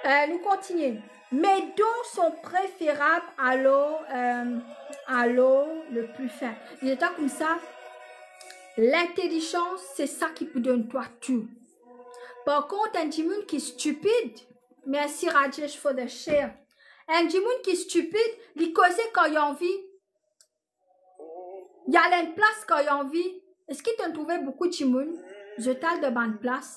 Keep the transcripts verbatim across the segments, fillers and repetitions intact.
Euh, nou kontinie. Mes dons sont préférables à l'or, euh, à l'or le plus fin. Li dir twa koumsa, lintelizans, se sa ki pou donn twa tou. Par kont, enn dimoun ki stipid, mersi Rajesh for the share. Enn dimoun ki stipid, li koze kan li anvi, li al enn plas kan li anvi. Eski to'nn trouve boukou dimoun, zot al dan bann plas,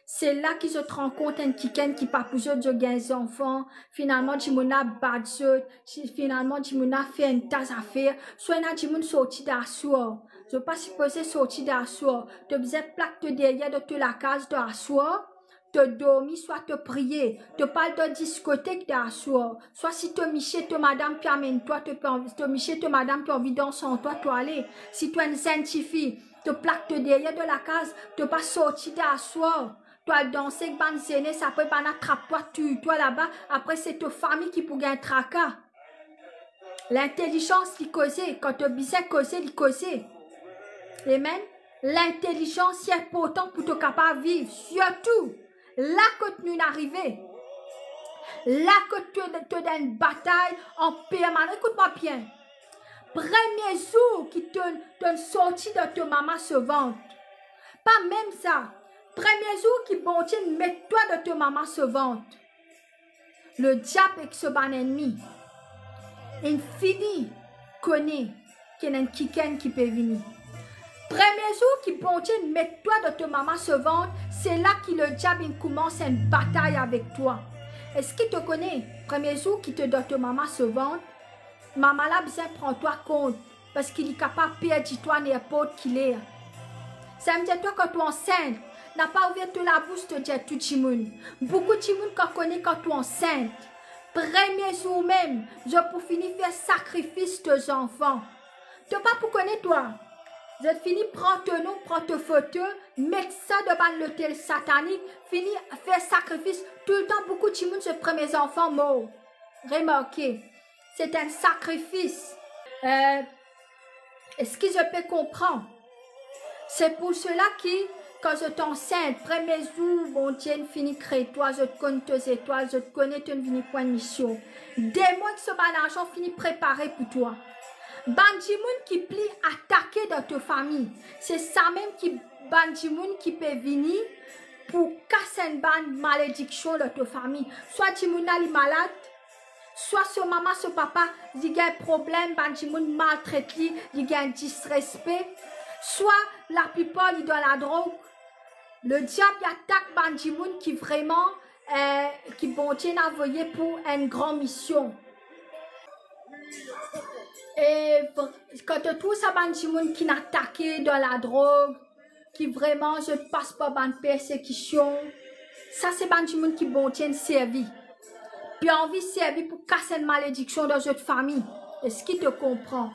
se la ki zot rankont enn kikenn ki pa pou zot, zot gagn zanfan, finalman dimoun la bat zot, si-, finalman dimoun la fer enn ta zafer, swa ena dimoun sorti dan laswar. Zot pa sipoze sorti dan laswar, to bizin plak to deryer dan to lakaz dan laswar, to dormi, swa to priye, to pa al dan diskotek dan laswar, swa si to misie, to madam pe amenn twa, to pe anvi, to misie, to madam pe anvi dans an twa, to ale. Si to enn zenn tifi, to plak to deryer dan lakaz, to pa sorti dan laswar, to al danse ek bann zenes, apre bann la trap twa, touy twa laba, apre se to fami ki pou gagn traka. Lintelizans li koze, kan to bizin koze, li koze. Amen. Lintelizans li inportan pou to kapav viv, sirtou la kot nou'nn arive. La kot to, to dan enn batay an permanan. Ekout mwa bien. Premie zour ki to, to'nn sorti dan to mama so vant, pa mem sa, premie zour ki Bondie met twa dan to mama so vant, Lediab ek so bann ennmi inn fini kone ki ena enn kikenn ki pe vini. Premie zour ki Bondie met twa dan to mama so vant, se la ki Lediab inn koumans enn batay avek twa. Eski to kone, premie zour ki to dan to mama so vant, mama la bizin pran twa kont, parski li kapav perdi twa ninport ki ler. Samem dir twa, kan to ansint, napa ouver to labous to dir tou dimoun. Boukou dimoun kan kone kan to ansint, premie zour mem, zot pou fini fer sakrifis to zanfan. To pa pou kone twa. Zot fini pran to nom, pran to foto, met sa dan bann lotel satanik, fini fer sakrifis. Toultan boukou dimoun zot premie zanfan mor. Remarke, se enn sakrifis. Eh, eski zot pe konpran? Se pou sela ki, kan zot ansint, premie zour Bondie inn fini kre twa, zot konn to zetwal, zot kone to'nn vini pou enn mision. Demon ek so bann arzan fini prepare pou twa. Bann dimoun ki pli atake dan to fami, se samem ki bann dimoun ki pe vini pou kas enn bann malediksion dan to fami. Swa dimoun la li malad, swa so mama, so papa, li gagn problem, bann dimoun maltret li, li gagn disrespe, swa laplipar li dan ladrog. Lediab li atak bann dimoun ki vreman, eh, ki Bondie inn avoye pou enn gran mision. E vr-, kan to trouv sa bann dimoun ki'nn atake dan ladrog, ki vreman zot pas par bann persekision, sa se bann dimoun ki Bondie inn servi. Pe anvi servi pou kas enn malediksion dan zot fami. Eski to konpran?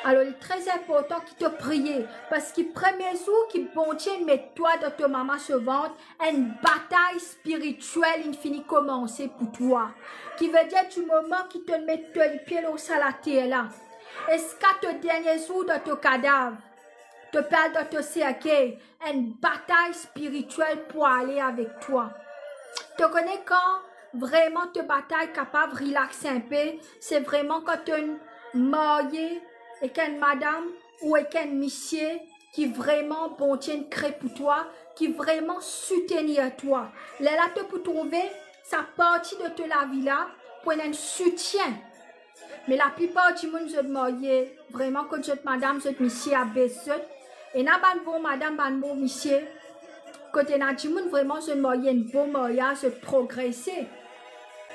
Alor, li tre inportan ki to priye, parski premie zour ki Bondie inn met twa dan to mama so vant, enn batay spiritiel inn fini koumanse pou twa. Ki vedir, dimoman ki to'nn met to lipie lor sa later la, ziska to dernie zour dan to kadav, to pe al dan to serkey, enn batay spiritiel pou ale avek twa. To kone kan vreman to batay kapav relax inpe, se vreman kan to'nn marye ek enn madam ou ek enn misie ki vreman Bondie inn kre pou twa, ki vreman soutenir twa. Lerla to pou trouve sa parti de to lavi la pou ena enn soutien. Me laplipar dimoun zot marye vreman kot zot madam, zot misie abes zot. Ena bann bon madam, bann bon misie, kot ena dimoun vreman zot marye enn bon maryaz, zot progrese.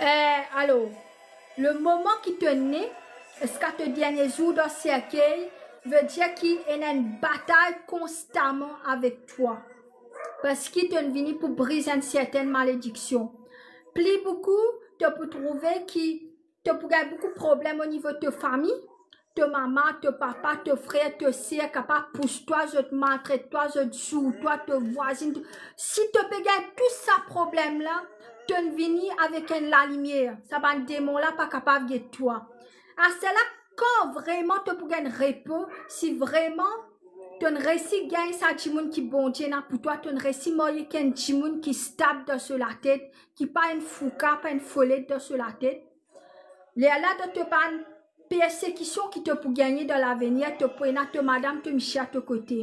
Eh, alor, le moman ki to ne ziska to dernie zour dan serkey, vedir ki ena enn batay konstaman avek twa. Parski to'nn vini pou briz enn sertenn malediksion. Pli boukou, to pou trouve ki to pou gagn boukou problem onivo to fami, to mama, to papa, to frer, to ser kapav pous twa, zot maltret twa, zot zour twa, to vwazinn, to, si to pe gagn tou sa problem la, to'nn vini avek enn lalimier, sa bann demon la pa kapav get twa. Aster la, kan vreman to pou gagn repo, si vreman Tonn resi gagn sa dimoun ki Bondie ena pou twa, tonn resi marye ek enn dimoun ki stab dan so latet, ki pa enn fouka, pa enn folet dan so latet. Lerla dan to bann persekision ki to pou gagne dan lavenir, to pou ena to madam, to misie a to kote.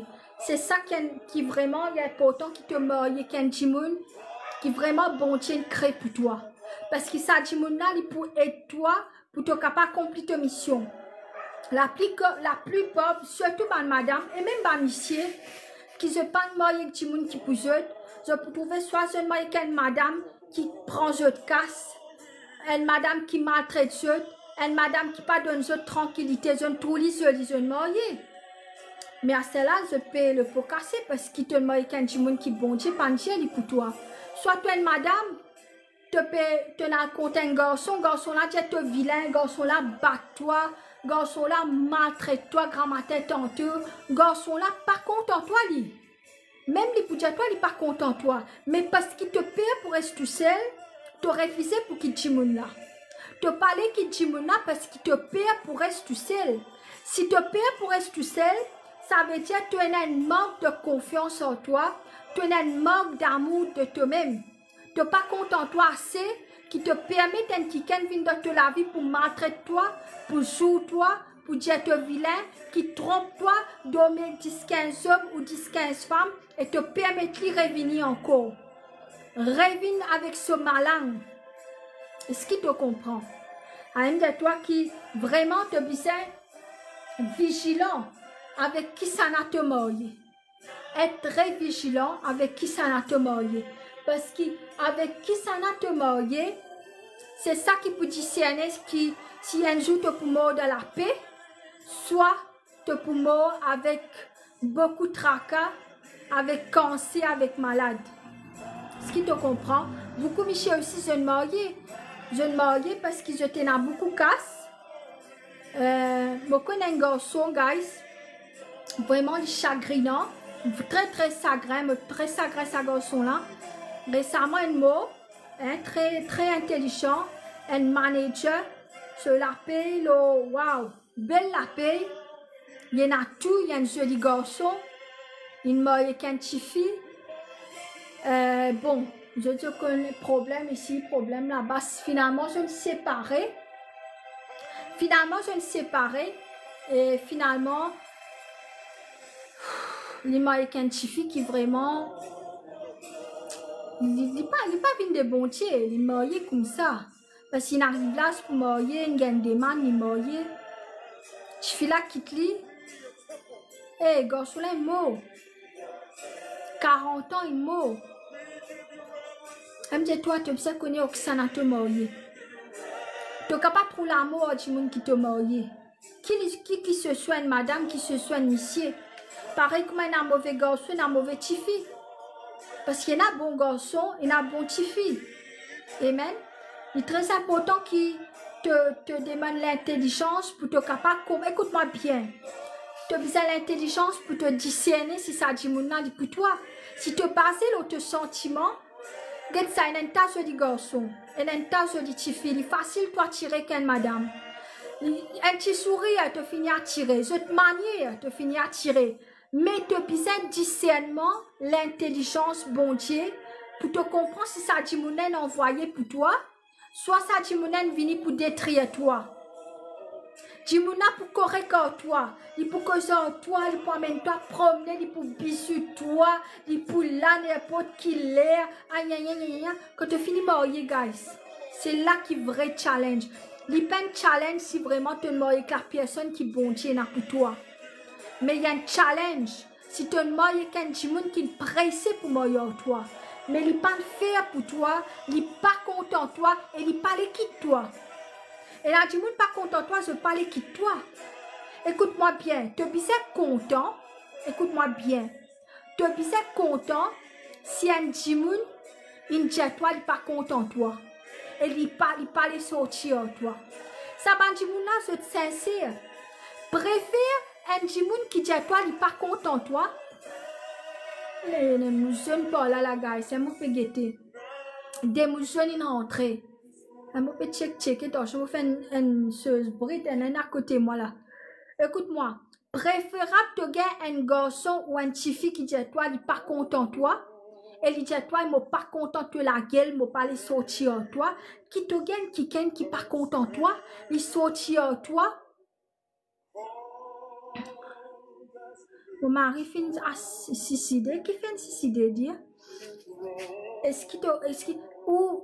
Se sa ki enn, ki vreman li inportan ki to marye ek enn dimoun ki vreman Bondie inn kre pou twa. Parski sa dimoun la, li pou ed twa pou to kapav akonpli to mision. Lapli-, laplipar, sirtou bann madam e mem bann misie, ki zot pa'nn marye ek dimoun ki pou zot, zot pou trouve swa zot marye ek enn madam ki pran zot kas, enn madam ki maltret zot, enn madam ki pa donn zot trankilite, zot trouv li zoli, zot marye. Me aster la, zot pe lepo kase, parski tonn marye ek enn dimoun ki Bondie pa'nn dir li pou twa. Swa to enn madam, to pe, to'nn al kont enn garson, garson la dir to vilin, garson la bat twa, garson la maltret twa gramatin tanto, garson la pa kontan twa li. Mem li pou dir twa li pa kontan twa, me parski to per pou res tousel, to refize pou kit dimoun la. To pa le kit dimoun la parski to per pou res tousel. Si to per pou res tousel, savedir to ena enn mank de konfians an twa, to ena enn mank damour de tomem. To pa kontan twa ase ki to permet enn kikenn vinn dan to lavi pou maltret twa, pou zour twa, pou dir to vilin, ki tronp twa, dormi ek dis kinz zom ou dis kinz fam, e to permet li revini ankor. Revinn avek so malang. Eski to konpran? Alim dir twa ki vreman to bizin vizilan avek kisannla to marye. Et tre vizilan avek kisannla to marye. Parski avek kisannla to marye, se sa ki pou diserne ki si enn zour to pou mor dan lape, swa to pou mor avek boukou traka, avek kanser, avek malad. Eski to konpran? Boukou misie osi, zot marye. Zot marye parski zot ena boukou kas. Eh, mo konn enn garson, guys, vreman li sagrinan, tre, tre sagrin, mo tre sagrin sa garson la. Resaman enn mor, hein, tre, tre intelizan, enn manager, so lapey, lo, wow, bel lapey, li ena tou, li enn zoli garson, li marye ek enn tifi. Eh, bon, zot, zot konn problem isi, problem laba, finalman, zot inn separe. Finalman, zot inn separe, e finalman, li marye ek enn tifi ki vreman, li, li pa, li pa vinn de Bondie, li marye koumsa. Parski inn ariv laz pou marye, inn gagn demann, li marye. Tifi la kit li. E, garson la inn mor. Karant an, inn mor. Em dir twa, to bizin kone ar kisannla to marye. To kapav trouv lamor ar dimoun ki to marye. Ki li, ki, ki se swa enn madam, ki se swa enn misie. Parey kouma ena move garson, ena move tifi. Parski ena bon garson, ena bon tifi. Amen. Li tre inportan ki to, to demann lintelizans pou to kapav konp-, ekout mwa bien. To bizin lintelizans pou to diserne si sa dimoun la li pou twa. Si to baze lor to santiman, get sa, ena enn ta zoli garson, ena enn ta zoli tifi, li fasil to atire ek enn madam. Li, enn ti sourir, to fini atire, zot manier, to fini atire. Me to bizin disernman, lintelizans Bondie, pou to konpran si sa dimoun la inn anvwaye pou twa, swa sa dimoun la inn vini pou detrir twa. Dimoun la pou korek ar twa, li pou koz ar twa, li pou amenn twa promne, li pou bizou twa, li pou la ninport ki ler, ayayayaya. Kan to fini marye, guys, se la ki vre challenge. Li pa enn challenge si vreman to marye ek lapersonn ki Bondie ena pou twa. Me li enn challenge si to marye ek enn dimoun ki prese pou marye ar twa, me li pa'nn fer pou twa, li pa kontan twa e li pa le kit twa. Ena dimoun pa kontan twa, zot pa le kit twa. Ekout mwa bien, to bizin kontan, ekout mwa bien, to bizin kontan si enn dimoun inn dir twa li pa kontan twa e li pa, li pa le sorti ar twa. Sa bann dimoun la, zot sinser. Prefer enn dimoun ki dir twa li pa kontan twa. E, e, mo zenn par la, la, guys, mo pe gete. De mo zenn inn rantre. E, mo pe check, check, atansion, mo fer enn, enn soz brit, enn, enn akote mwa la. Ekout mwa, Preferab to gagn enn garson ou enn tifi ki dir twa li pa kontan twa, e li dir twa, "Mo pa kontan to lagel, mo pa le sorti ar twa," ki to gagn kikenn ki pa kontan twa, li sorti ar twa. Mo mari finn as-, siside, ki finn siside dir? Eski to, eski, ou,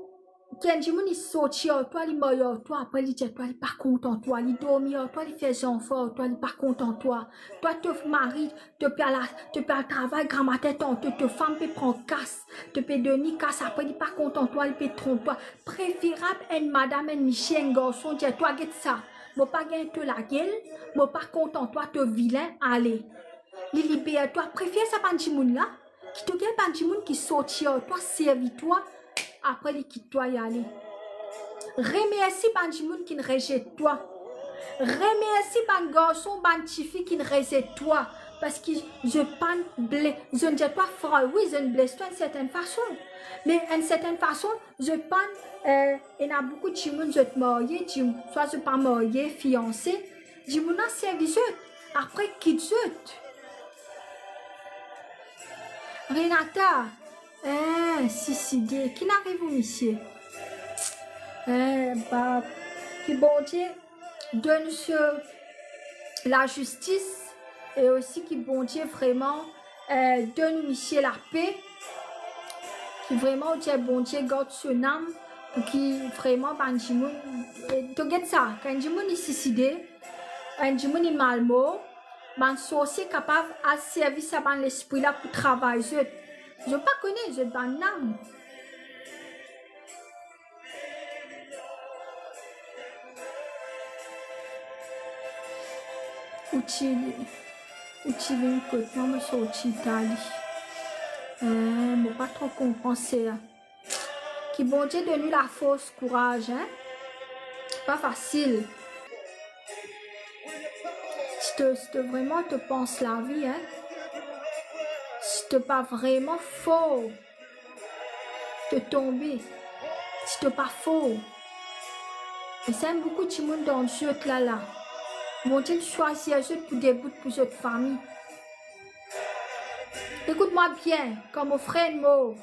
ki enn dimoun li sorti ar twa, li marye ar twa, apre li dir twa, li pa kontan twa, li dormi ar twa, li fer zanfan ar twa, li pa kontan twa. Twa, to mari, to pe al, to pe al travay, gramatin tanto, to fam pe pran kas, to pe donn li kas, apre li pa kontan twa, li pe tronp twa. Preferab enn madam, enn misie, enn garson dir twa, "Get sa, mo pa gagn to lagel, mo pa kontan twa, to vilin, ale." Li liber twa, prefer sa bann dimoun la, ki to gagn bann dimoun ki sorti ar twa, servi twa, apre li kit twa, li ale. Remersi bann dimoun ki rezet twa. Remersi bann garson, bann tifi ki rezet twa, parski zot pa'nn ble-, zot dir twa fre, wi, zot bles twa enn sertenn fason. Me enn sertenn fason, zot pa'nn, eh, ena boukou dimoun zot marye, dim-, swa zot pa marye, fianse, dimoun la servi zot, apre kit zot. Renata, eh, siside, ki ariv ou misie? Eh, ba, ki Bondie donn se lazistis, e osi ki Bondie vreman, eh, donn misie lape, ki vreman ou dir Bondie gard so nam, pou ki vreman bann dimoun, eh, to get sa, kan enn dimoun li siside, enn dimoun li malmor, bann sorsie kapav al servi sa bann lespri la pou travay zot. Zot pa kone zot bann nam. Ou ti, ou ti vinn kot mwa, mo sorti Itali. Eh, mo pa tro konpran sa. Ki Bondie donn ou lafors, kouraz, hein? Pa fasil. Si to, si to vreman to pans lavi, hein? Si to pa vreman for, to tonbe, si to pa for. E sa enn boukou dimoun dan zot la la. Bondie swazir zot pou debout pou zot fami. Ekout mwa bien, kan mo frer mor,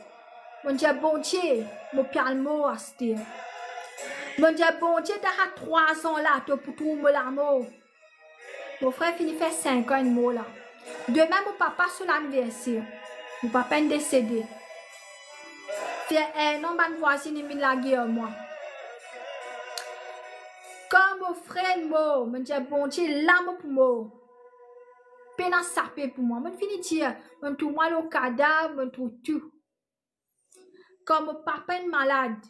mo dir Bondie, mo pe al mor aster. Mo dir Bondie, dan sa trwa zan la, to pou trouv mo lamor. Mo frer fini fer sink an inn mor la. Demin mo papa so laniverser. Mo papa inn desede. Fer enn an bann vwazin inn vinn lager ar mwa. Kan mo frer mor, mo dir Bondie, la mo pou mor. Pena sape pou mwa. Mo fini dir, mo trouv mwa lor kadav, mo trouv tou. Kan mo papa inn malad,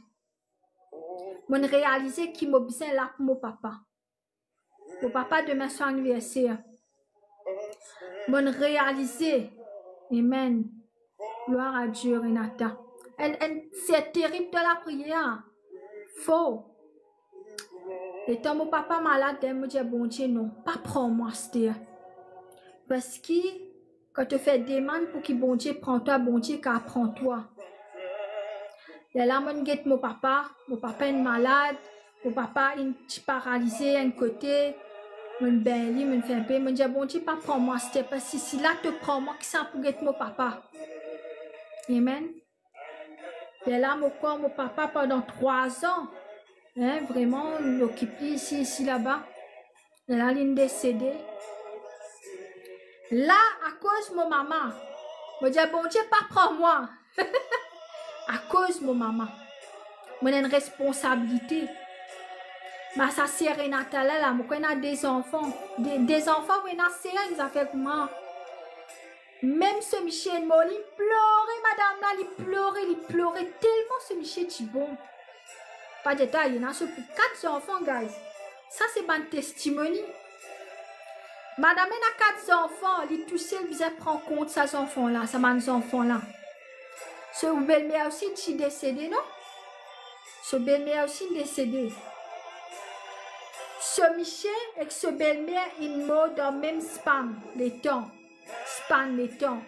mo realize ki mo bizin la pou mo papa. Mo papa demin so aniverser. Mo realize, amen. Gloire à Dieu, Renata. Enn, enn, se terib dan lapriyer. For. Letan mo papa malad, mo dir Bondie, non, pa pran mwa aster. Parski kan to fer demann pou ki Bondie pran twa, Bondie kapav pran twa. Lerla mo get mo papa, mo papa inn malad, mo papa inn ti paralize enn kote, mo benn li, mo fer inpe, mo dir Bondie, pa pran mwa aster, parski si la to pran mwa, kisannla pou get mo papa? Amen. Lerla mo krwar mo papa pandan trwa zan, hein, vreman, nou okip li isi, isi, laba. Lerla linn desede. La, akoz mo mama, mo dir Bondie, pa pran mwa. Akoz mo mama. Mo ena enn responsabilite. Mo sa ser Renata la, la, mo ena de zanfan. De, de zanfan, mo ena ser, enn zafer kouma. Mem so misie inn mor, li plore, madam la, li plore, li plore, telman so misie ti bon. Pa dir twa, li ena so pou kat zanfan, guys. Sa se bann testimoni. Madam ena kat zanfan, li tousel bizin pran kont sa zanfan la, sa bann zanfan la. So belmer osi ti desede, non? So belmer osi desede. So misie ek so belmer inn mor dan mem span letan. Span letan.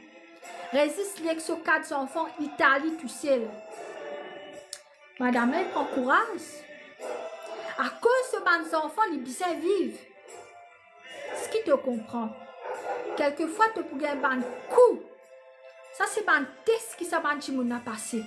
Res zis li ek so kat zanfan Itali tousel. Madam la, li pran kouraz. Akoz so bann zanfan, li bizin viv. Eski to konpran? Kelkefwa to pou gagn bann kou. Sa se bann tes ki sa bann dimoun la pase.